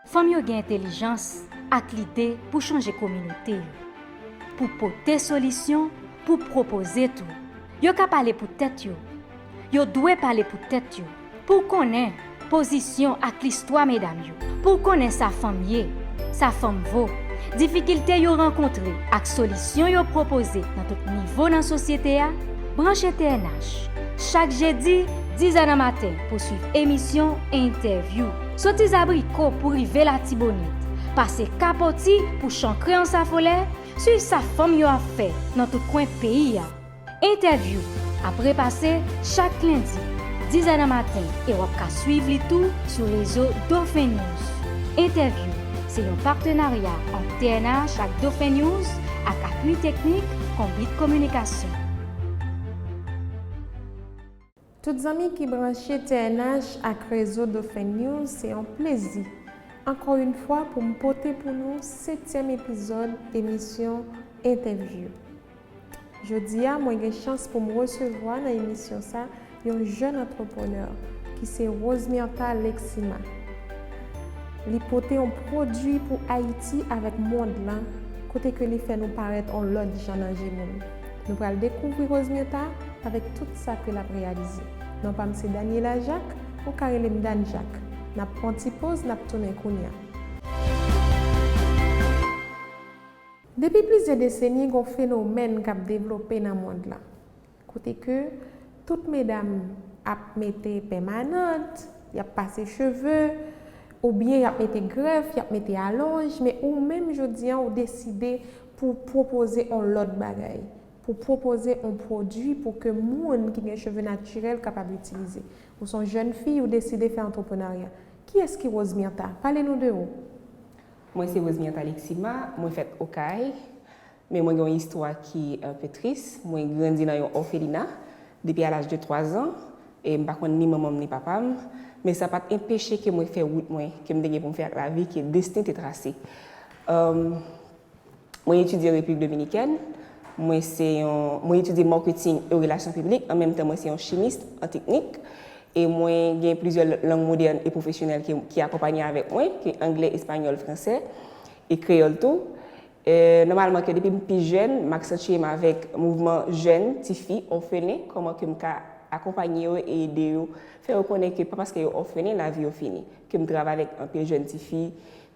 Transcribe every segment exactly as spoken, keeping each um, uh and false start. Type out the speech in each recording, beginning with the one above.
Fanm yo gen entèlijans ak lide pou chanje kominote yo, pou pote solisyon, pou pwopoze tou. Yo ka pale pou tèt yo. Yo dwe pale pou tèt yo. Pou w konnen pozisyon ak listwa medam yo. Pou w konnen sa fanm ye, sa fanm vo, difikilte yo rankontre ak solisyon yo pwopoze nan tout nivo nan sosyete a, branche T N H. Chak jedi, dizè nan maten pou swiv emisyon Entèvyou. Soti Zabriko pou rive Latibonit, pase Kapoti pou chankre Ansafolè, swiv sa fanm yo ap fè nan tout kwen peyi a. Entèvyou ap repase chak lendi, dizè nan maten, e w ap ka swiv li tou sou rezo Dauphin News. Entèvyou se yon patenarya ant T N H ak Dauphin News ak apui teknik Konbit Kominikasyon. Tout zanmi ki branche T N H ak rezo Dauphin News, se yon plezi ankò yon fwa pou m pote pou nou setyèm epizòd emisyon Entèvyou. Jodi a, mwen gen chans pou m resevwa nan emisyon sa yon jèn antreprenè ki se Rosemirtha Lexima. Li pote yon pwodui pou Ayiti avèk mond lan, kote ke li fè nou parèt yon lòt jan nan je moun. Nou pral dekouvri Rosemirtha avèk tout sa ke l ap reyalize. Non pa m se Daniela Jacques, ou ka rele m Dan Jacques. N ap pran ti poz, n ap tounen kounye a. Depi plizyè deseni, gen yon fenomèn k ap devlope nan mond lan, kote ke tout medam ap mete pèmanant, y ap pase cheve, oubyen y ap mete grèf, y ap mete alonj, men ou menm jodi a, ou deside pou w pwopoze yon lòt bagay, pou w pwopoze yon pwodui pou ke moun ki gen cheve natirèl kapab itilize. Ou se yon jèn fi, ou deside fè antreprenarya. Kiyès ki Rosemirtha? Pale nou de ou. Mwen se Rosemirtha Lexima, mwen fèt Okay, men mwen gen yon istwa ki enpe tris. Mwen grandi nan yon òfelina depi a laj de twa zan, e m pa konn ni manman m ni papa m, men sa pa t enpeche ke mwen fè wout mwen, ke m te gen pou m fè ak lavi, ke desten te trase. Mwen etidye Repiblik Dominikèn. Mwen se yon, mwen etidye marketing e relasyon piblik, an menm tan mwen se yon chimis an teknik. E mwen gen plizyè lang modèn e pwofesyonèl ki, ki akonpanye avèk mwen, ki anglè, espanyòl, fransè e kreyòl tou. E, nòmalman ke depi m pi jèn, m aksantiye m avèk mouvman jèn, tifi, òfelen, kòman ke m ka akonpanye yo e ede yo, fè yo konnen ke pa paske yo òfelen, lavi yo fini. Ke m travay avèk anpil jèn tifi,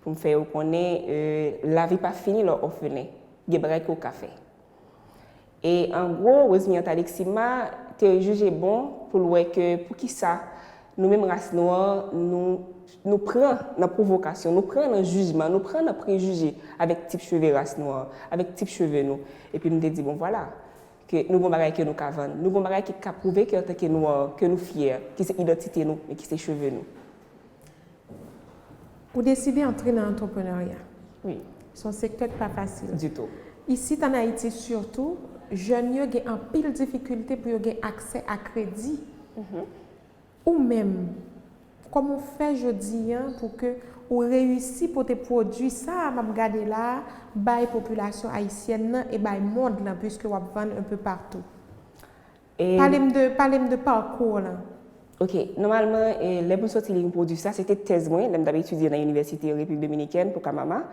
pou m fè yo konnen, e, lavi pa fini lè w òfelen. Gen bagay ke w ka fè. E an gwo, Rosemirtha Lexima te jije bon pou l wè ke poukisa nou menm ras nwa, nou, nou pran nan pwovokasyon, nou pran nan jijman, nou pran nan prejije avèk tip cheve ras nwa, avèk tip cheve nou. Epi m te di, bon, vwala, ke nou gon bagay ke nou ka vann, nou gon bagay ki ka pwouve ke antanke nwa, ke nou fyè, ki se idantite nou, e ki se cheve nou. Ou deside antre nan antreprenarya. Wi. Se yon sektè ki pa fasil. Ditou. Isit ann Ayiti sitou, jèn yo gen anpil difikilte pou yo gen aksè a kredi. Mhm. Ou menm, kòman w fè jodi a pou ke ou reyisi pote pwodui sa a m ap gade la a bay popilasyon ayisyèn nan e bay mond lan, piske w ap vann enpe patou? E pale m de, pale m de pakou w lan. Ok, nòmalman, e, lè pou m sòti liy pwodui sa, se te tèz mwen, lè m t ap etidye nan Inivèsite Repiblik Dominikèn, Pocamama.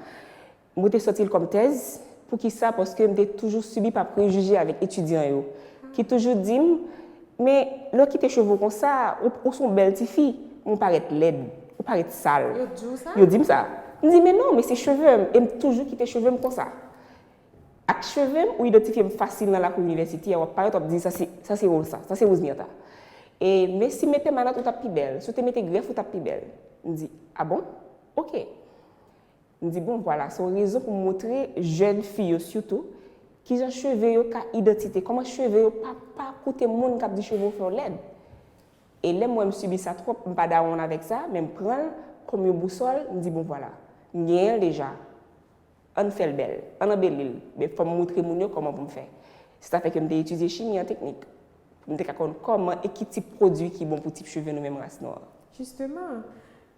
Mwen te sòti l kòm tèz. Poukisa? Paske m te toujou sibi pa prejije avèk etidyan yo, ki toujou di m, men lè w kite cheve w konsa, ou, ou se yon bèl tifi, men w parèt lèd, ou parèt sal. Yo di w sa? Yo di m sa. M di, men non, men se cheve m, e m toujou kite cheve m konsa. Ak cheve m, ou idantifye m fasil nan lakou inivèsite a, w ap parèt, w ap di, sa se, sa se Rosa, sa se Rosemirtha. E, men si m mete manant, ou t ap pi bèl. Si w te mete grèf, ou t ap pi bèl. M di, a bon? Ok. M di, bon, vwala, se yon rezon pou m montre jèn fi yo sitou, kijan cheve yo ka idantite, kòman cheve yo pa, pa koute moun k ap di cheve w fè w lèd. E lè m wè m sibi sa twòp, m pa dawonn avèk sa, men m pran l kòm yon bousòl, m di, bon, vwala, m genyen l deja. Ann fè l bèl, ann anbeli l, men fò m montre moun yo kòman pou m fè. Se sa fè ke m te etidye chimi an teknik, pou m te ka konn kòman e ki tip pwodui ki bon pou tip cheve nou menm ras nwa. Jisteman,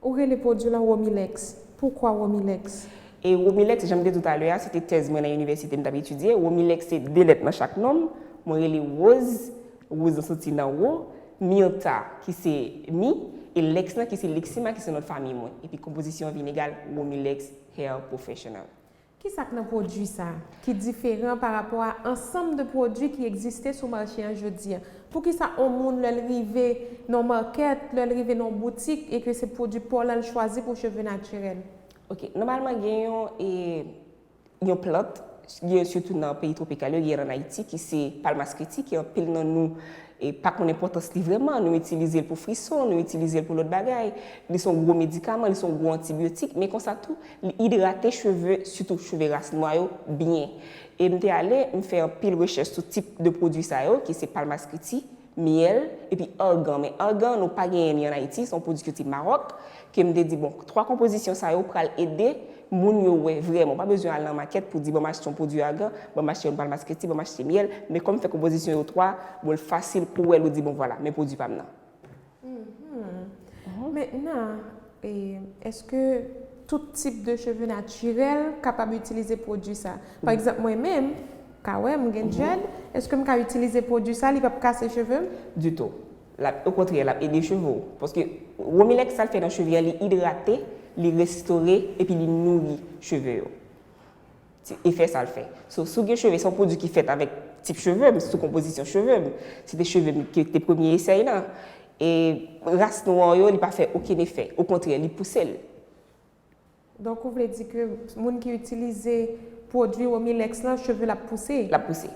ou rele pwodui lan Romilex. Poukwa Romilex? E Romilex, jan m te di w talè a, se te tèz mwen nan inivèsite m t ap etidye. Romilex se de lèt nan chak non m. Mwen rele Rose, Rose lan soti nan Ro, Mirtha, ki se mi, E Lex lan ki se Lexima ki se non fanmi mwen. Epi konpozisyon an vin egal Romilex Hair Professional. Kisa k nan pwodui sa ki diferan pa rapò a ansanm de pwodui ki egziste sou mache an jodi a? Poukisa yon moun lè l rive nan yon market, lè l rive nan yon boutik e ke se pwodui pa w lan l chwazi pou cheve natirèl? Ok, nòmalman gen yon e, yon plant, gen sitou nan peyi twopikal yo, gen an Ayiti ki se palm askreti, ki anpil nan nou e pa konn enpòtans li vrèman. Nou itilize l pou frison, nou itilize l pou lòt bagay. Li se yon gwo medikaman, li se yon gwo antibyotik, men konsa tou, li idrate cheve, sitou cheve ras nwa yo, byen. E m te ale, m fè anpil rechèch sou tip de pwodui sa yo, ki se palm askreti, myèl, epi argan. Men argan, nou pa genyen li an Ayiti, se yon pwodui ki soti Mawòk, ke m te di, bon, twa konpozisyon sa yo pral ede moun yo wè vrèman. Ou pa bezwen al nan makèt pou di, ban m achte yon pwodui argan, ban m achte yon palm askreti, ban m achte myèl, men kòm m fè konpozisyon yo twa, bon, l fasil pou w wè l, ou di, bon, vwala, men pwodui pa m nan. Mentnan, e, èske tout tip de cheve natirèl kapab itilize pwodui sa? Pa egzanp, mwen menm, ka wè m gen dread, èske m ka itilize pwodui sa, li p ap kase cheve m? Ditou. L ap, okontrè, l ap ede cheve w. Paske Romilex, sa l fè nan cheve a, li idrate, li restore, epi li nouri cheve yo. Se efè sa l fè. So, si w gen cheve, se yon pwodui ki fèt avèk tip cheve m, sou konpozisyon cheve m. Se te cheve m ki te premye esèy lan. E ras nwa yo, li pa fè okenn efè. Okontrè, li pouse l. Donk, ou vle di ke moun ki itilize pwodui Romilex lan, cheve l ap pouse? L ap pouse.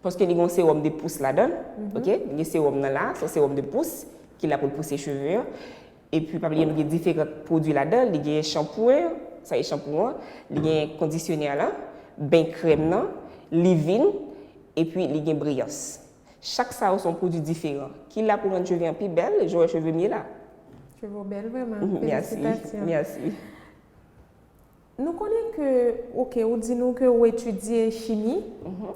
Paske li gen yon sewòm de pous ladan l, ok? Li gen sewòm nan la, se yon sewòm de pous ki la pou l pouse cheve an. Epi, pa bliye, nou gen diferan pwodui ladan l. Li gen chanpou an, sa e chanpou an. Li gen kondisyonè la, ben krèm nan, livin, epi li gen briyans. Chak sa yo se yon pwodui diferan. Ki la pou rann cheve an pi bèl, jan w wè cheve m ye la. Cheve w bèl vrèman. Mèsi. Felisitasyon. Mèsi. Nou konnen ke, ok, ou di nou ke ou etidye chimi,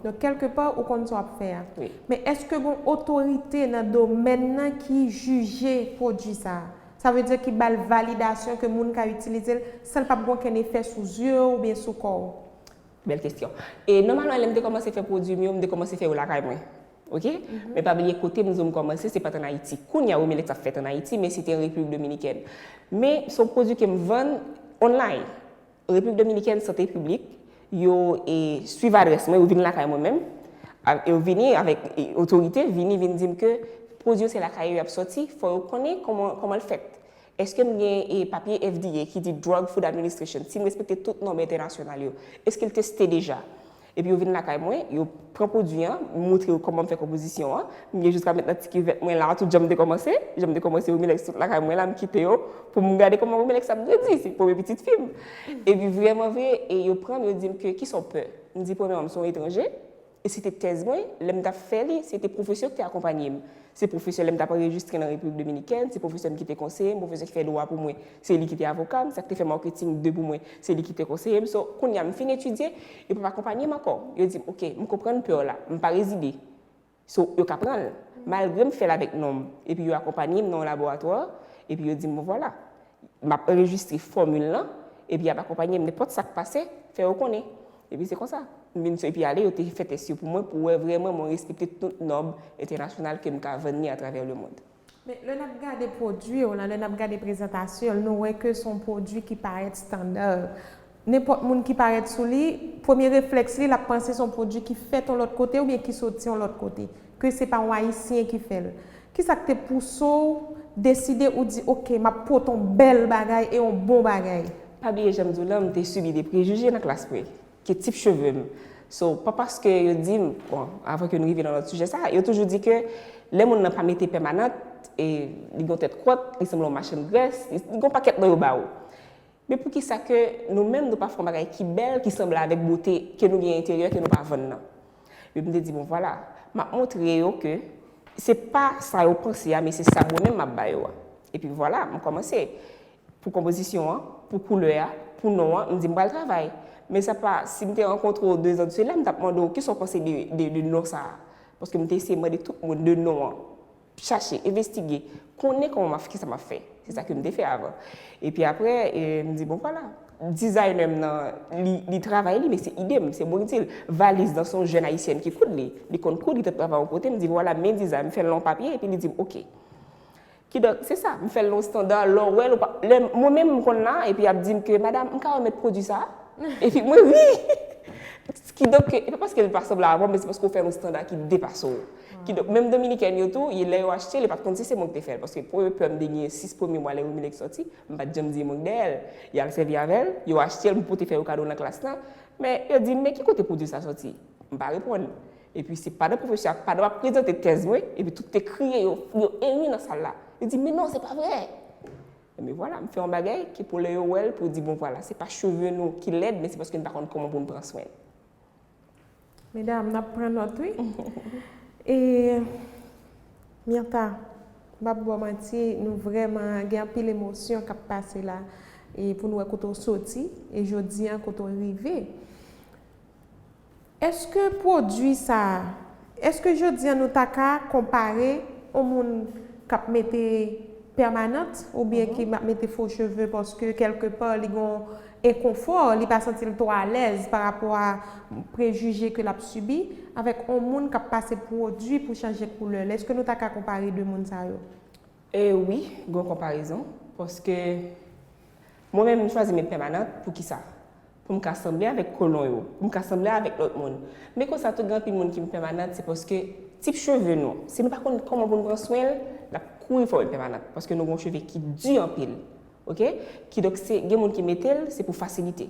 donk kèlke pa ou konn sa w ap fè a. Wi. Men èske gen otorite nan domèn nan ki jije pwodui sa a? Sa vle di ki ba l validasyon ke moun ka itilize l san l p ap gen okenn efè sou zye w oubyen sou kò w? Bèl kesyon. E nòmalman, lè m te kòmanse fè pwodui m yo, m te kòmanse fè yo lakay mwen. Ok? Men pa bliye kote m di w m kòmanse, se pa t an Ayiti. Kounye a, Romilex ap fèt an Ayiti, men se te an Repiblik Dominikèn. Men se yon pwodui ke m vann online. Repiblik Dominikèn, Sante Piblik, yo e, swiv adrès mwen, yo vin lakay mwen menm. A- Yo vini avèk e, otorite, vini, vin di m ke pwodui yo se lakay yo y ap sòti, fò yo konnen kòman, kòman l fèt. Èske m gen e, papye F D A ki di Drug Food Administration, si m respekte tout nòm entènasyonal yo? Èske l teste deja? Epi yo vin lakay mwen, yo pran pwodui an, m montre yo kòman m fè konpozisyon an. M gen jiska mentnan ti kivèt mwen la, tout jan m te kòmanse. Jan m te kòmanse, Romilex tout lakay mwen la, m kite yo pou m gade kòman Romilex ap grandi. Se premye pitit fi m. Epi vrèman vre, e yo pran m, yo di m ke, "Kisa w pè?" M di, "Premyèman, m se yon etranje." E se te tèz mwen, lè m t ap fè li, se te pwofesè ki te akonpanye m. Se pwofesè lè m t ap anrejistre nan Repiblik Dominikèn, se pwofesè m ki te konseye m, pwofesè ki fè dwa pou mwen, se li ki te avoka m, sa k te fè maketing de pou mwen, se li ki te konseye m. So, kounye a, m fin etidye, yo p ap akonpanye m ankò. Yo di m, "Ok, m konprann pè w la, m pa rezide." So, yo ka pran l. Malgre m fè l avèk non m, epi yo akonpanye m nan yon laboratwa, epi yo di m, "Bon, vwala, m ap anrejistre fòmil lan, epi y ap akonpanye m, nenpòt sa k pase, fè yo konnen." Epi se konsa. M vin sou, epi ale, yo te fè tès yo pou mwen, pou wè vrèman mwen respekte tout nòm entènasyonal ke m ka vann li atravè lemonn. Men lè n ap gade pwodui w lan, lè n ap gade prezantasyon l, nou wè ke se yon pwodui ki parèt estanda. Nenpòt moun ki parèt sou li, premye reflèks li, l ap panse se yon pwodui ki fèt yon lòt kote oubyen ki soti yon lòt kote, ke se pa yon Ayisyen ki fè l. Kisa k te pouse w deside ou di, "Ok, m ap pote yon bèl bagay e yon bon bagay"? Pa bliye, jan m di w lan, m te sibi de prejije nan klas mwen, ke tip cheve m. So, pa paske yo di m, bon, avan ke n rive nan lòt sijè sa, yo toujou di ke lè moun nan pa mete pèmanant, e li gen yon tèt kwòt, li sanble yon machann grès, li gen yon pakèt non yo ba ou. Men poukisa ke nou menm nou pa fè yon bagay ki bèl, ki sanble avèk bote ke nou gen enteryè, ke nou pa vann nan? Epi m te di, "Bon, vwala, m ap montre yo ke se pa sa yo panse a, men se sa mwen menm m ap ba yo a." Epi vwala, m kòmanse. Pou konpozisyon an, pou koulè a, pou non an, m di m pral travay. Men sa pa, si m te rankontre w de zan de sela, m t ap mande w, "Kisa w panse de, de, de non sa a?" Paske m te eseye mande tout moun de non an. Chache, envestige, konnen kòman m ap, kisa m ap fè. Se sa ke m te fè avan. Epi apre, e, m di, "Bon, vwala." Dizayner m nan, li, li travay li, men se ide m, se mwen ki di l. Valiz nan, se yon jèn ayisyèn ki koud li. Li konn koud, li t ap travay yon kote, m di, "Vwala, men dizay." M fè l nan yon papye, epi li di m, "Ok." Kidonk, se sa, m fè l nan yon standa, lè w wè l, ou pa, lè, mwen menm, m konn la, epi y ap di m ke, "Madam, m ka remèt pwodui sa a?" Epi mwen ri. Kidonk, e pa paske l pa sanble avè w, men se paske w fè l yon standa ki depase w. Kidonk, menm Dominikèn yo tou, lè yo achte l, yo pa t konn si se mwen ki te fè l, paske premye pè m te genyen sis premye mwa lè Romilex sòti, m pa t janm di e mwen k dèyè l. Y al sèvi avè l, yo achte l, m pote fè yo kado nan klas la, men yo di m, "Men ki kote pwodui sa sòti?" M pa reponn. Epi se pandan pwofesè a, pandan m ap prezante tèz mwen, epi tout te kriye, yo, yo eri nan sal la. Yo di, "Men non, se pa vre!" Men vwala, m fè yon bagay ki pou lè yo wè l, pou yo di, "Bon, vwala, se pa cheve nou ki lèd, men se paske n pa konn kòman pou n pran swen l." Medam, n ap pran nòt, wi. E, Myrtha, m p ap ba w manti, nou vrèman gen anpil emosyon k ap pase la, e pou n wè kote w soti, e jodi a, kote w rive. Èske pwodui sa a, èske jodi a nou ta ka konpare yon moun k ap mete pèmanant oubyen ki ap mete fo cheve paske kèlkepa li gen yon enkonfò, li pa santi l twò alèz pa rapò a prejije ke l ap sibi, avèk yon moun k ap pase pwodui pou chanje koulè l? Èske nou ta ka konpare de moun sa yo? E wi, gen yon konparezon, paske mwen menm m chwazi met pèmanant, poukisa? Pou m ka sanble avèk kolon yo, pou m ka sanble avèk lòt moun. Men konsa tou, gen anpil moun ki met pèmanant, se paske tip cheve nou, si nou pa konn kòman pou n pran swen l, n ap kouri fò met pèmanant, paske nou gen yon cheve ki di anpil. Oke? Kidonk, se, gen moun ki mete l, se pou fasilite.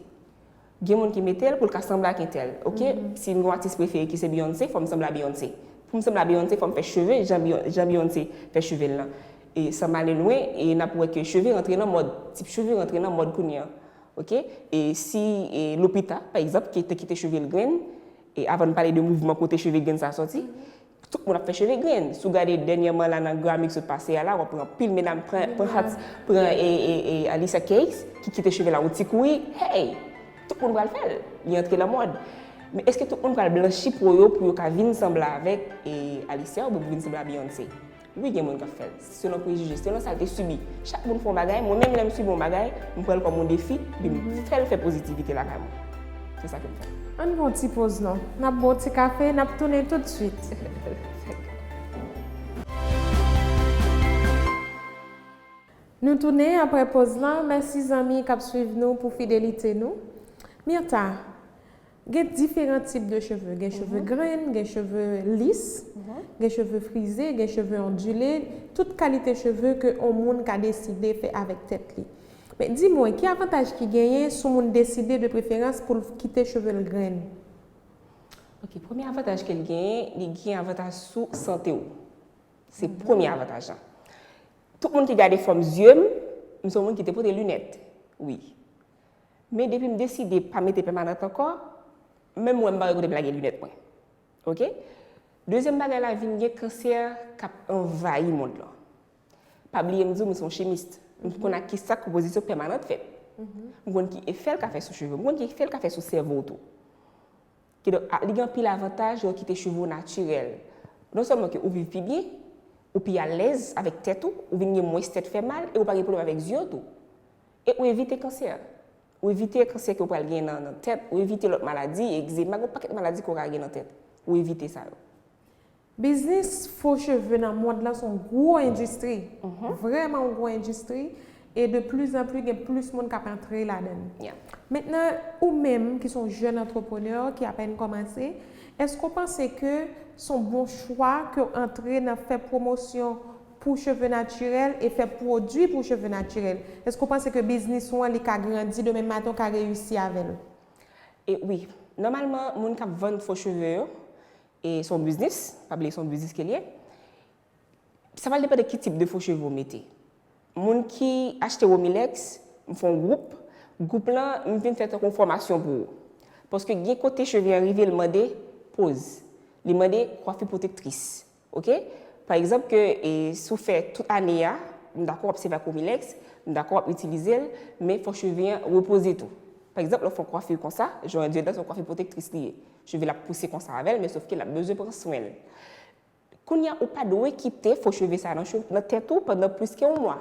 Gen moun ki mete l pou l ka sanble ak entèl. Oke? Si m gen yon atis prefere ki se Beyoncé, fò m sanble a Beyoncé. Pou m sanble a Beyoncé, fò m fè cheve jan Beyon- jan Beyoncé fè cheve l lan. E san m ale lwen, e n ap wè ke cheve rantre nan mòd. Tip cheve rantre nan mòd kounye a. Oke? E si e Lupita, pa egzanp, ki te kite cheve l grenn, e avan n pale de mouvman kote cheve grenn sa a sòti, tout moun ap fè cheve grenn. Si w gade dènyèman la nan Grammy k sot pase a la, w ap wè anpil medam pran, pran hats, pran e, e, e Alicia Keys, ki kite cheve l la yon ti kouri, hey! Tout moun pral fè l. Li antre nan mòd. Men èske tout moun pral blanchi po yo pou yo ka vin sanble avèk e Alicia oubyen pou vin sanble a Beyoncé? Wi, gen moun k ap fè l. Selon prejije, selon sa l te sibi. Chak moun fè yon bagay, mwen menm lè m sibi yon bagay, m pran l kòm yon defi, epi m fè l fè pozitivite lakay mwen. Se sa ke m fè. Ann pran yon ti poz non. N ap bwè yon ti kafe, n ap tounen toutswit. Nou tounen apre poz lan. Mèsi zanmi k ap swiv nou pou fidelite nou. Myrtha, gen diferan tip de cheve. Gen cheve grenn, gen cheve lis, gen cheve frize, gen cheve ondile, tout kalite cheve ke yon moun ka deside fè avèk tèt li. Men di mwen, ki avantaj ki genyen si yon moun deside de preferans pou l kite cheve l grenn? Ok, premye avantaj ke l genyen, li gen avantaj sou sante w. Se premye avantaj lan. Tout moun ki gade fòm zye m, m se yon moun ki te pote linèt. Wi. Men depi m deside pa mete pèmanant ankò, menm mwen m pa wè kote m lage linèt mwen. Ok? Dezyèm bagay la, vin gen kansè k ap anvayi mond lan. Pa bliye m di w, m se yon chimis. M konn ak kisa konpozisyon pèmanant fèt. M konn ki efè l ka fè sou cheve w, m konn ki efè l ka fè sou sèvo w tou. Kidonk, a, li gen anpil avantaj lè w kite cheve w natirèl. Non sèlman ke ou viv pi byen, ou pi alèz avèk tèt ou, ou vin gen mwens tèt fè mal e ou pa gen pwoblèm avèk zye w tou. E ou evite kansè. Ou evite kansè ke w pral gen nan, nan tèt, ou evite lòt maladi, egzema, gen yon pakèt maladi ke w ka gen nan tèt. Ou evite sa yo. Biznis fo cheve nan mond lan se yon gwo endistri. Vrèman yon gwo endistri. E de plus en plus, gen plis moun k ap antre ladan l. Yeah. Mentnan, ou menm ki se yon jèn antreprenè ki apèn kòmanse, èske w panse ke se yon bon chwa ke w antre nan fè pwomosyon pou cheve natirèl e fè pwodui pou cheve natirèl? Èske w panse ke biznis ou an li ka grandi demen maten w ka reyisi avè l? E wi, nòmalman, moun k ap vann fo cheve yo, e se yon biznis, pa bliye se yon biznis ke l ye, sa pral depann de ki tip de fo cheve w mete. Moun ki achte Romilex, m fè yon gwoup, gwoup lan, m vin fè tankou yon fòmasyon pou ou. Paske gen kote cheve an rive, l mande poz. Li mande kwafi pwotektris. Ok? Pa egzanp, ke, e, si w fè tout ane a, m dakò w ap sèvi ak Romilex, m dakò w ap itilize l, men fò cheve an repoze tou. Pa egzanp, lè w fè yon kwafi konsa, jan w di w la, se yon kwafi pwotektris li ye. Cheve l ap pouse konsa avè l, men sòf ke l ap bezwen pran swen l. Kounye a, ou pa dwe kite fo cheve sa a nan che-, nan tèt ou pandan plis ke yon mwa.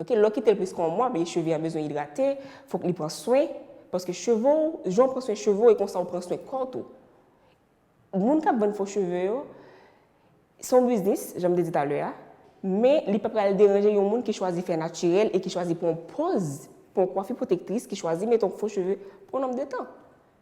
Ok, lè w kite l plis ke yon mwa, men cheve an bezwen idrate, fòk li pran swen, paske cheve w, jan w pran swen cheve w, e konsa w pran swen kò w tou. Moun k ap vann fo cheve yo, se yon biznis, jan m te di talè a, Men li pa pral deranje yon moun ki chwazi fè natirèl e ki chwazi pran yon pòz, pran yon kwafi pwotektris, ki chwazi mete yon fo cheve pou yon nonb de tan.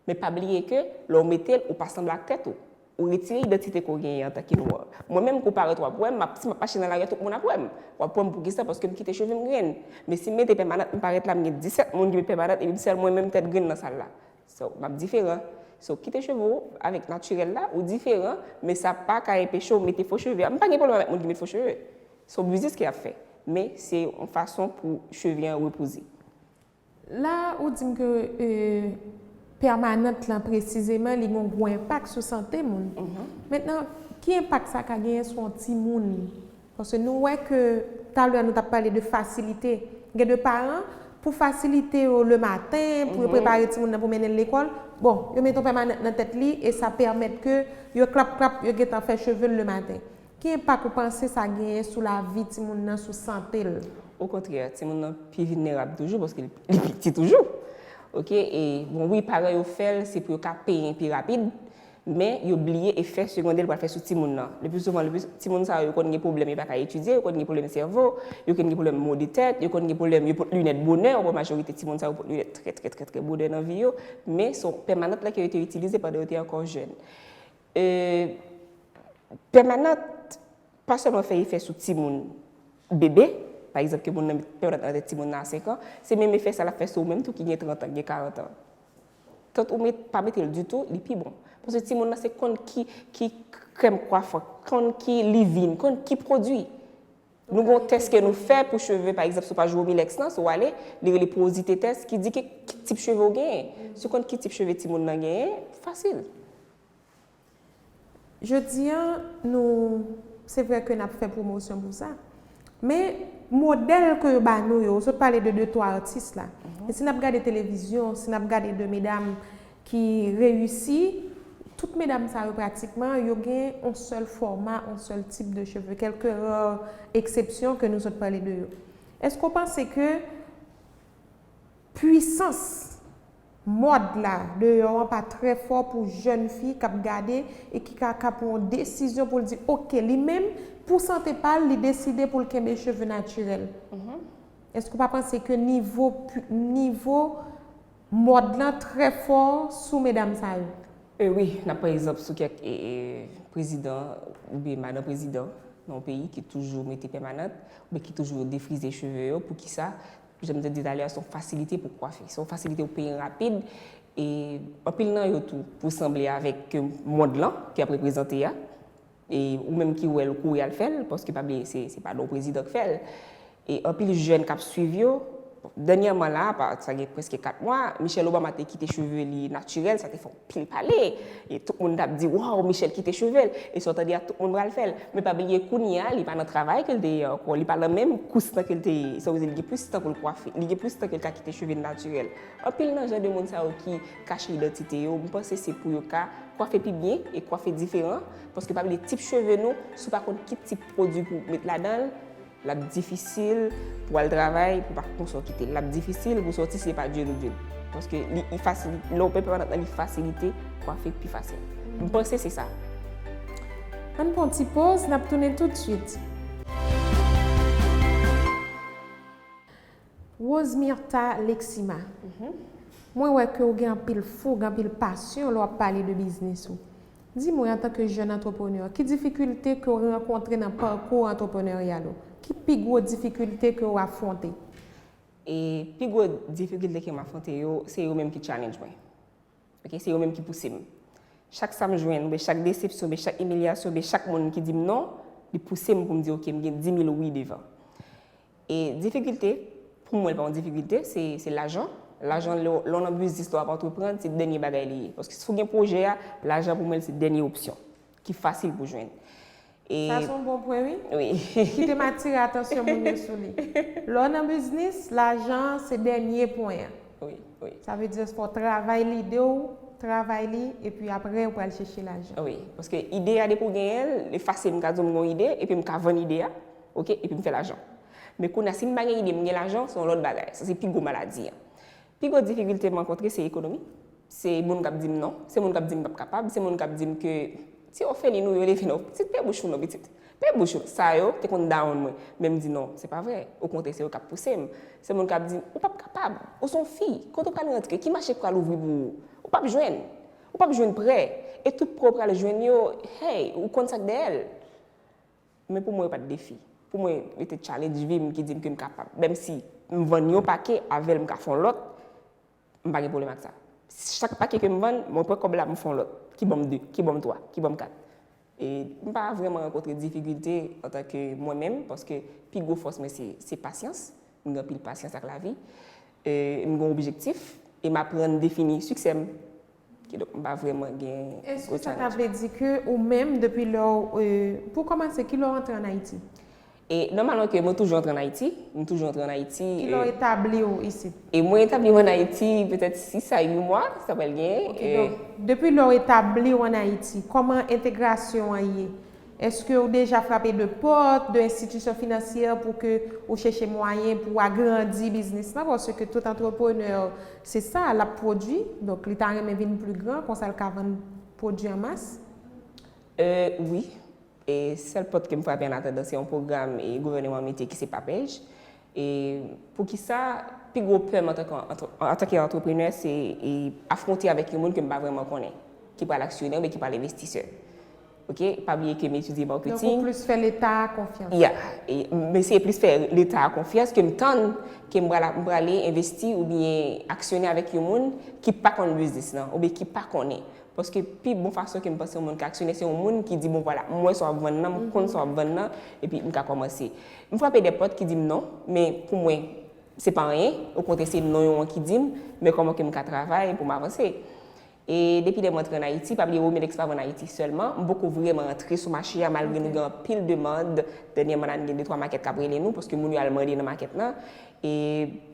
Men pa bliye ke lè w mete l, ou pa sanble ak tèt ou. Ou retire idantite ke w genyen antanke nwa. Mwen menm, kou parèt w ap wè m, m ap, si m ap mache nan lari a, tout moun ap wè m. W ap wè m poukisa? Paske m kite cheve m grenn. Men si m mete pèmanant, m parèt la, m gen disèt moun ki met pèmanant, epi m sèl mwen menm tèt grenn nan sal la. So, m ap diferan. So, kite cheve w avèk natirèl la, ou diferan, men sa pa ka enpeche w mete fo cheve a. M pa gen pwoblèm avèk moun ki met fo cheve. Se yon biznis ke y ap fè. Men se yon fason pou cheve an repoze. La, ou di m ke, e, pèmanant lan presizeman, li gen yon gwo enpak sou sante moun. Mentnan, ki enpak sa ka genyen sou yon timoun? Paske nou wè ke talè a nou t ap pale de fasilite. Gen de paran, pou fasilite yo lematen, pou yo prepare timoun nan pou mennen l lekòl, bon, yo mete yon pèmanant nan tèt li e sa pèmèt ke yo klap klap, yo gentan fè cheve l lematen. Ki enpak ou panse sa genyen sou lavi timoun nan, sou sante l? Okontrè, timoun nan pi vilnerab toujou paske li, li pi piti toujou. Oke, e bon, wi, paran yo fè l, se pou yo ka penyen pi rapid, men yo bliye efè segondè l pral fè sou timoun nan. Le pli souvan, le pli, timoun sa yo, yo konn gen pwoblèm, yo pa ka etidye, yo konn gen pwoblèm sèvo, yo konn gen pwoblèm mo de tèt, yo konn gen pwoblèm, yo pot linèt bonè, ou wè majorite timoun sa yo pot linèt trè, trè, trè, trè bonè nan vi yo, men se yon pèmanant la ke yo te itilize pandan yo te ankò jèn. E, pèmanant, pa sèlman fè efè sou timoun bebe, pa egzanp, ke moun nan met pèmanant nan tèt timoun nan a senk an, se menm efè sa l ap fè sou ou menm tou ki gen trant an, ki gen karant an. Tant ou met, pa mete l ditou, li pi bon. Paske timoun nan se konn ki, ki krèm kwafan, konn ki livin, konn ki pwodui. Nou gen yon tès ke nou fè pou cheve, pa egzanp, si w pa jwe Milex nan, si w ale, li rele porozite tès, ki di ki, ki tip cheve w genyen. Si w konn ki tip cheve timoun nan genyen, fasil. Jodi a, nou, se vre ke n ap fè pwomosyon pou sa. Men, modèl ke yo ba nou yo, w sot pale de de twa atis la. Men si n ap gade televizyon, si n ap gade de medam ki reyisi, tout medam sa yo pratikman, yo gen yon sèl fòma, yon sèl tip de cheve, kèlke ra eksepsyon ke nou sot pale de yo. Èske w panse ke pwisans mòd la deyò an pa trè fò pou jèn fi k ap gade e ki ka, ka pran yon desizyon pou l di, oke, li menm, pou sante pa l, li deside pou l kenbe cheve natirèl? Èske w pa panse ke nivo pu-, nivo mòd lan trè fò sou medam sa yo? E wi, n ap pran egzanp sou kèk, e, e, prezidan oubyen madan prezidan nan yon peyi ki toujou mete pèmanant oubyen ki toujou defrize cheve yo. Poukisa? Jan m te di talè a, se yon fasilite pou kwafe. Se yon fasilite pou penyen rapid. E anpil nan yo tou, pou sanble avèk, e, mòd lan ke y ap reprezante a. E ou menm ki wè l, kouri al fè l, paske pa bliye, se, se pa don prezidan k fè l. E anpil jèn k ap swiv yo, dènyèman la, pa, sa gen prèske kat mwa, Michelle Obama te kite cheve li natirèl, sa te fè anpil pale. E tout moun t ap di, waw, Michelle kite cheve l. E sa w tande a, tout moun pral fè l. Men pa bliye, kounye a, li pa nan travay ke l te ye ankò, li pa nan menm kous lan ke l te ye. Sa vle di, li gen plis tan pou l kwafe, li gen plis tan ke l ka kite cheve l natirèl. Anpil nan jan de moun sa yo ki kache idantite yo, m panse se pou yo ka kwafe pi byen e kwafe diferan, paske pa bliye tip cheve nou, si w pa konn ki tip pwodui pou w met ladan l, l ap difisil pou w al travay, pou w pa konn sa w kite l. L ap difisil pou w sòti si se pa djèl ou djèl. Paske li, li fasilite, lè w pèmanant lan, li fasilite kwafe pi fasil. M panse se sa. Ann pran yon ti poz, n ap tounen toutswit. Rosemirtha Lexima, mwen wè ke w gen anpil foug, anpil pasyon lè w ap pale de biznis ou. Di mwen, antanke jèn antreprenè, ki difikilte ke w rankontre nan pakou antrepreneryal ou? Ki pi gwo difikilte ke w afwonte? E pi gwo difikilte ke m afwonte yo, se yo menm ki challenge mwen. Oke, se yo menm ki pouse m. Chak sa m jwenn, oubyen chak desepsyon, oubyen chak imilyasyon, oubyen chak moun ki di m non, li pouse m pou m di, oke, m gen di mil wi devan. E difikilte, pou mwen, l pa yon difikilte, se, se lajan. Lajan, lè w, lè w nan biznis, lè w ap antreprann, se dènye bagay li ye. Paske si w gen pwojè a, lajan pou mwen, se dènye opsyon ki fasil pou jwenn. E sa se yon bon pwen, wi. Wi. Kite m atire atansyon moun yo sou li. Lè w nan biznis, lajan se dènye pwen an. Wi, wi. Sa vle di fò w travay lide w, travay li, epi apre ou pral chèche lajan. Wi, paske ide a depi w genyen l, efase m ka di w m gen yon ide, epi m ka vann ide a, oke, epi m fè lajan. Men kounye a, si m pa gen ide, m gen lajan, se yon lòt bagay. Sa se pi gwo maladi an. Pi gwo difikilte m rankontre, se ekonomi. Se moun k ap di m non, se moun k ap di m p ap kapab, se moun k ap di m ke ti òfelin ou yo leve nan pitit, pye bouch ou non pitit. Pe bouch ou, sa yo te konn down mwen. Men m di non, se pa vre. Okontrè, se yo k ap pouse m. Se moun k ap di m, ou p ap kapab, ou se yon fi, kote w pral rantre, ki mache k pral ouvri pou ou? Ou p ap jwenn. Ou p ap jwenn prè. E tout prè w pral jwenn yo, hey, ou konn sa k dèyè l. Men pou mwen, yo pa t defi. Pou mwen, yo te challenge vi m ki di m ke m kapab. Menm si m vann yon pake, avè l m ka fè yon lòt, m pa gen pwoblèm ak sa. Chak pake ke m vann, mwen pran kòb la, m fè yon lòt. Ki ban m de, ki ban m twa, ki ban m kat. E m pa vrèman rankontre difikilte antanke mwen menm, paske pi gwo fòs mwen se, se pasyans. M gen anpil pasyans ak lavi. E m gen yon objektif, e m aprann defini siksè m. Kidonk, m pa vrèman gen gwo challenge. Èske sa ta vle di ke ou menm, depi lè w, e, pou kòmanse, ki lè w antre ann Ayiti? E nòmalman ke mwen toujou antre ann Ayiti, m toujou antre ann Ayiti. Ki lè w etabli w isit? E mwen etabli m ann Ayiti petèt sis a uit mwa, sa pral gen. Ok, e donk, depi lè w etabli w ann Ayiti, kòman entegrasyon an ye? Èske w deja frape de pòt, de enstitisyon finansyè pou ke ou chèche mwayen pou w agrandi biznis lan? Paske tout antreprenè, se sa, l ap pwodui, donk li ta renmen vin pli gran, konsa l ka vann pwodui an mas? E, wi. E sèl pòt ke m frape an atandan, se yon pwogram e gouvènman mete ki se PAPEJ. E poukisa pi gwo pè m antanke antre-, antanke antreprenè, se e afwonte avèk yon moun ke m pa vrèman konnen, ki pral aksyonè oubyen ki pral envestisè. Ok? Pa bliye ke m etidye marketing. Donk, ou plis fè Leta a konfyans. Ya. E m eseye plis fè Leta a konfyans ke m tann ke m pral, m prale envesti oubyen aksyonè avèk yon moun ki pa konn biznis lan, oubyen ki pa konnen. Paske pi bon fason ke m panse yon moun ka aksyone, se yon moun ki di, bon, vwala, m wè sa w ap vann nan, m konn sa w ap vann nan, epi m ka kòmanse. M frape de pòt ki di m non, men pou mwen, se pa anyen. Okontrè, se non yo an ki di m, men kòman ke m ka travay pou m avanse. E depi lè m antre ann Ayiti, pa bliye Romilex pa vann Ayiti sèlman, m poko vrèman antre sou mache a, malgre nou gen anpil demann. Dènyèman la, nou gen de twa makèt k ap rele nou, paske moun yo al mande nan makèt lan. E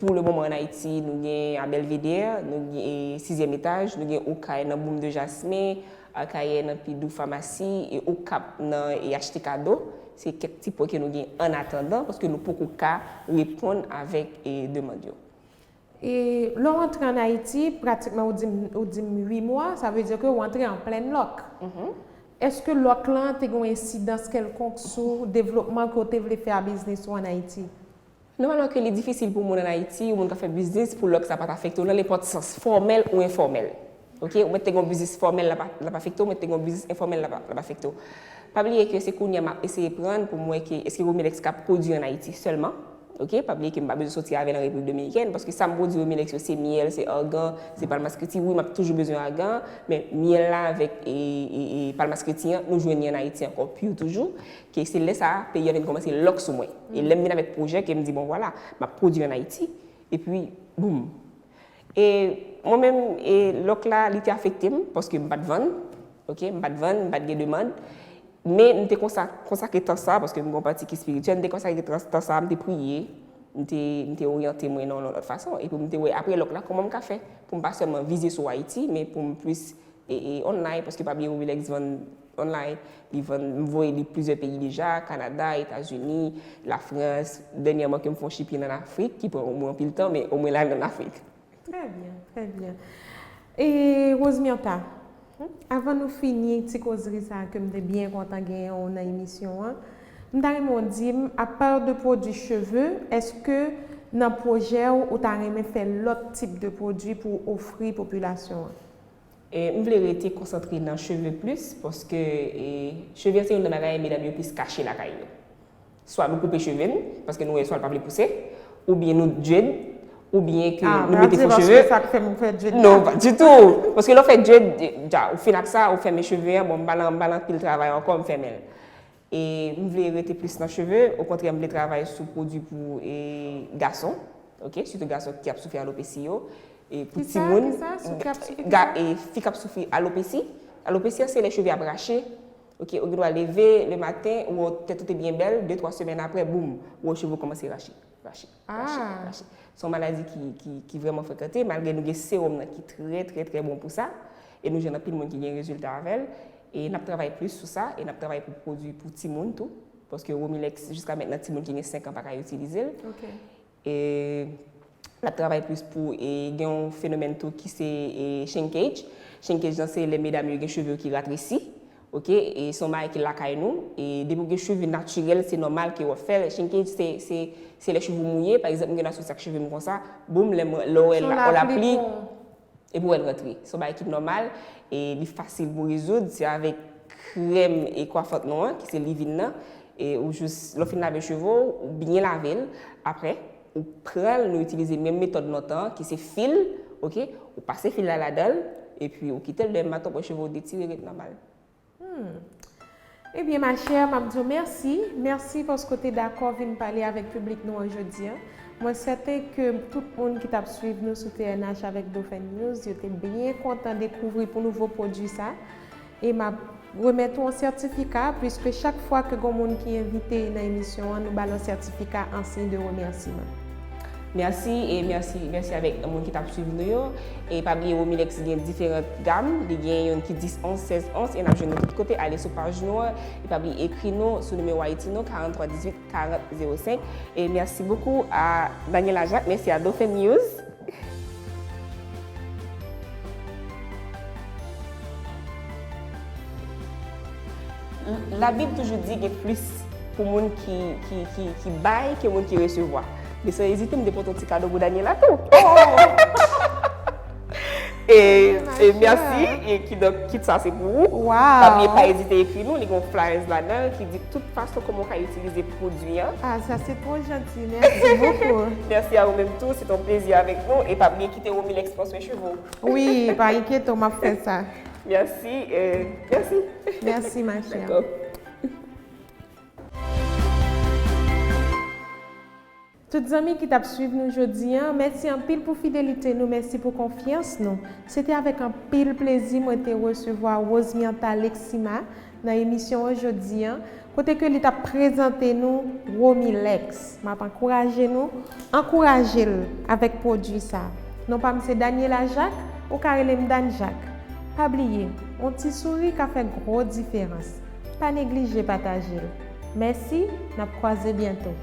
pou le moman ann Ayiti, nou gen a Belvédère, nou gen, e, sizyèm etaj, nou gen Okay nan Boum de Jasmin, Akayè nan Pidou Famasi, e Okap nan, e, Achte Kado. Se kèk ti pwen ke nou gen an atandan, paske nou poko ka reponn avèk, e, demann yo. E lè w antre ann Ayiti, pratikman ou di m, ou di m uit mwa, sa vle di ke w antre an plen lòk. Èske lòk lan te gen yon ensidans kèlkonk sou devlopman ke w te vle fè a biznis ou ann Ayiti? Nòmalman ke li difisil pou moun ann Ayiti, yon moun k ap fè biznis, pou lòk sa pa t afekte w nan nenpòt sans, fòmèl ou enfòmèl. Ok? Ou mèt te gen yon biznis fòmèl, l ap, l ap afekte w, ou mèt te gen yon biznis enfòmèl, l ap, l ap afekte w. Pa bliye ke se kounye a m ap eseye prann pou m wè ke èske Romilex ka pwodui ann Ayiti sèlman. Ok? Pa bliye ke m pa bezwen soti avè l an Repiblik Dominikèn, paske sa m pwodui Romilex yo, se myèl, se argan, se palmaskriti. Wi, m ap toujou bezwen argan, men myèl la avèk, e, e, e, palmaskriti an, nou jwenn li ann Ayiti ankò, pure toujou. Ke se lè sa a, peyi a vin kòmanse lòk sou mwen. E lè m vin avèk pwojè ke m di, bon, vwala, m ap pwodui ann Ayiti, epi, boum. E mwen menm, e lòk la, li te afekte m, paske m pa t vann, ok, m pa t vann, m pa t gen demann, men m te konsa-, konsakre tan sa, paske m gen yon pati ki espirityèl, m te konsakre tan, tan sa, m te priye, m te, m te oryante mwen nan yon lòt fason, epi m te wè apre lòk la, kòman m ka fè pou m pa sèlman vize sou Ayiti, men pou m plis e, e online, paske pa bliye Romilex vann online, li vann, m voye li plizyè peyi deja, Kanada, Etazini, Lafrans, dènyèman ke m fè yon shipping ann Afrik, ki pran mwen anpil tan, men omwen la l ann Afrik. Trè byen, trè byen. E Rosemirtha, avan nou fini ti kozri sa a ke m te byen kontan genyen w nan emisyon an, m ta renmen w di m, apa de pwodui cheve, èske nan pwojè w, ou ta renmen fè lòt tip de pwodui pou w ofri popilasyon an? E m vle rete konsantre nan cheve plis, paske, e, cheve a se youn nan bagay medam yo plis kache lakay yo. Swa nou koupe cheve n, paske nou wè swa l pa vle pouse, oubyen nou dread, oubyen ke nou mete fo cheve. Ah, pa di paske sa k fè m fè dread la. Non, pa ditou. Paske lè w fè dread, e, dja, ou fin ak sa, ou fèmen cheve an, bon, m pa nan, m pa nan pil travay ankò, m fèmen l. E m vle rete plis nan cheve, okontrè, m vle travay sou pwodui pou, e, gason, ok, sitou gason ki ap soufri alopesi yo. E pou timoun, kisa, kisa? Sou ki ap soufri ga-, kisa? E fi k ap soufri alopesi. Alopesi a se lè cheve ap rache, ok, ou gen dwa leve le maten, ou wè tèt ou te byen bèl, de twa semèn apre, boum, ou wè cheve w kòmanse rache, rache, rache, rache. Se yon maladi ki, ki, ki vrèman frekante, malgre nou gen sewòm nan ki trè, trè, trè bon pou sa, e nou jwenn anpil moun ki gen rezilta avè l, e n ap travay plis sou sa, e n ap travay pou pwodui pou timoun tou, paske Romilex, jiska mentnan, timoun ki gen senk an pa ka itilize l. Ok. E n ap travay plis pou, e gen yon fenomèn tou ki se, e, shrinkage. Shrinkage lan se lè medam yo gen cheve yo ki ratresi. Ok, e se yon bagay ki lakay nou, e depi w gen cheve natirèl, se nòmal ke w ap fè l. Chinky, se, se, se lè cheve w mouye, pa egzanp, mwen gen asosye ak cheve m konsa, boum, lè mwen, lè w wè la, lapli, epi w wè l rantre. Se yon bagay ki nòmal, e li fasil pou rezoud, se avèk krèm e kwafant nou an, ki se Livin nan, e ou jis, lè w fin lave cheve w, ou byen lave l, apre, ou pran l, nou itilize menm metòd lontan an, ki se fil, ok, ou pase fil la ladan l, epi ou kite l, demen maten w pran cheve w detire, ret nòmal. Hmm. Ebyen, ma chère, m ap di w mèsi. Mèsi paske w te dakò vin pale avèk piblik nou an jodi a. Mwen sèten ke tout moun ki t ap swiv nou sou T N H avèk Dauphin News, yo te byen kontan dekouvri pou nouvo pwodui sa. E m ap remèt ou yon sètifika, puiske chak fwa ke gen yon moun ki envite nan emisyon an, nou ba l yon sètifika an siy de remèsiman. Mèsi, e mèsi, mèsi avèk moun ki t ap swiv nou yo. E pa bliye Romilex gen diferan gam, li gen youn ki dis ons, sèz ons, e n ap jwenn nou tout kote, ale sou paj nou an, e pa bliye ekri nou sou nimewo Ayiti nou, karant twa dizuit karant zewo senk. E mèsi bokou a Daniela Jacques, mèsi a Dauphin News. Labib toujou di gen plis pou moun ki, ki, ki, ki bay ke moun ki resevwa. Men san ezite, m te pote yon ti kado pou Daniela tou. E, e mèsi, e kidonk, kit sa se pou ou. Pa bliye pa ezite ekri nou, li gen yon flyers ladan l ki di tout fason kòman w ka itilize pwodui an. Ah, sa se twò janti, mèsi bokou. Mèsi a ou menm tou, se te yon plezi avèk nou. E pa bliye kite Romilex pran swen cheve w. Wi, pa enkyete w, m ap fè sa. Mèsi, e, mèsi. Mèsi, ma chère. Dakò. Tout zanmi ki t ap swiv nou jodi a, mèsi anpil pou fidelite nou, mèsi pou konfyans nou. Se te avèk anpil plezi mwen te resevwa Rosemianta Lexima nan emisyon an jodi a, kote ke li t ap prezante nou Romilex. M ap ankouraje nou, ankouraje l avèk pwodui sa. Non pa m se Daniela Jacques, ou ka rele m Dan Jacques. Pa bliye, yon ti souri ka fè gwo diferans. Pa neglije pataje l. Mèsi, n ap kwaze byento.